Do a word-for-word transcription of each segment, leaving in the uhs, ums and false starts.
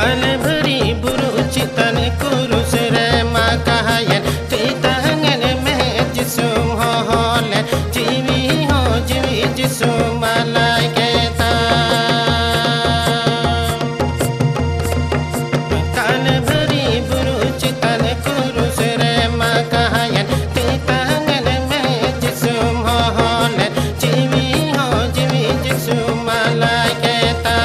ᱠᱟᱞᱵᱷᱟᱨᱤ ᱵᱩᱨᱩ ᱪᱮᱛᱟᱱ ᱠᱩᱨᱩᱥ ᱨᱮ ᱢᱟ ᱠᱟᱦᱟᱭᱮᱱ, ᱛᱤ ᱛᱟᱦᱮᱸ ᱢᱮ ᱡᱤᱥᱩᱢ ᱦᱚᱦᱚ ᱞᱮᱫ, ᱡᱤᱣᱤ ᱦᱚᱸ ᱡᱤᱣᱤ ᱡᱤᱥᱩᱢ ᱟᱞᱟᱭ ᱠᱮᱫᱟ᱾ ᱠᱟᱞᱵᱷᱟᱨᱤ ᱵᱩᱨᱩ ᱪᱮᱛᱟᱱ ᱠᱩᱨᱩᱥ ᱨᱮ ᱢᱟ ᱠᱟᱦᱟᱭᱮᱱ, ᱛᱤ ᱛᱟᱦᱮᱸ ᱢᱮ ᱡᱤᱥᱩᱢ ᱦᱚᱦᱚ ᱞᱮᱫ, ᱡᱤᱣᱤ ᱦᱚᱸ ᱡᱤᱣᱤ ᱡᱤᱥᱩᱢ ᱟᱞᱟᱭ ᱠᱮᱫᱟ᱾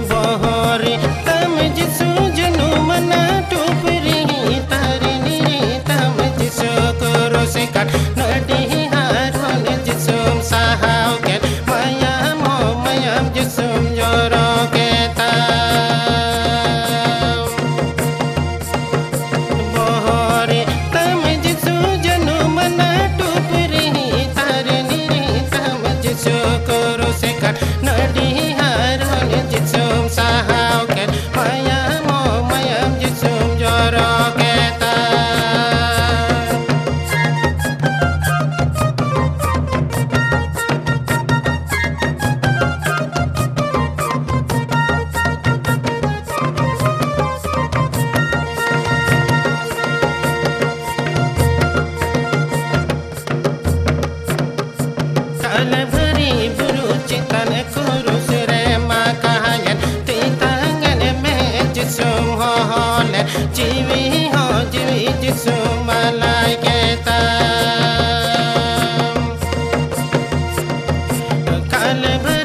ᱵᱚᱦᱚᱨ ᱛᱟᱢ ᱡᱤᱥᱩ ᱡᱟᱹᱱᱩᱢ ᱱᱟ ᱴᱩᱯᱨᱤ, ᱛᱟᱨᱱᱤ ᱛᱟᱢ ᱡᱤᱥᱩ ᱠᱩᱨᱩᱥ ᱠᱟᱴ ᱱᱟᱹᱰᱤ ᱦᱟᱨᱚᱱ ᱡᱤᱥᱩᱢ ᱥᱟᱦᱟᱣ ᱠᱮᱫ, ᱢᱟᱭᱟᱢ ᱦᱚᱸ ᱢᱟᱭᱟᱢ ᱡᱤᱥᱩᱢ ᱡᱚᱨᱚ ᱠᱮᱫᱟ᱾ ᱵᱚᱦᱚᱨ ᱛᱟᱢ ᱡᱤᱥᱩ ᱡᱟᱹᱱᱩᱢ ᱱᱟ ᱴᱩᱯᱨᱤ, ᱛᱟᱨᱱᱤ ᱛᱟᱢ ᱡᱤᱥᱩ ᱠᱩᱨᱩᱥ ᱠᱟᱴ ᱱᱟᱹᱰᱤ ᱦᱟᱨᱚᱱ ᱡᱤᱥᱩᱢ ᱥᱟᱦᱟᱣ ᱠᱮᱫ, ᱢᱟᱭᱟᱢ ᱦᱚᱸ ᱢᱟᱭᱟᱢ ᱡᱤᱥᱩᱢ ᱡᱚᱨᱚ ᱠᱮᱫᱟ᱾ ᱠᱟᱞᱵᱷᱟᱨᱤ ᱵᱩᱨᱩ ᱪᱮᱛᱟᱱ ᱠᱩᱨᱩᱥ ᱨᱮ ᱢᱟ ᱠᱟᱦᱟᱭᱮᱱ, ᱛᱤ ᱛᱟᱦᱮᱸ ᱢᱮ ᱡᱤᱥᱩᱢ ᱦᱚᱦᱚ ᱞᱮᱫ, ᱡᱤᱣᱤ ᱦᱚᱸ ᱡᱤᱣᱤ ᱡᱤᱥᱩᱢ ᱟᱞᱟᱭ ᱠᱮᱫᱟ᱾ ᱠᱟᱞᱵᱷᱟᱨᱤ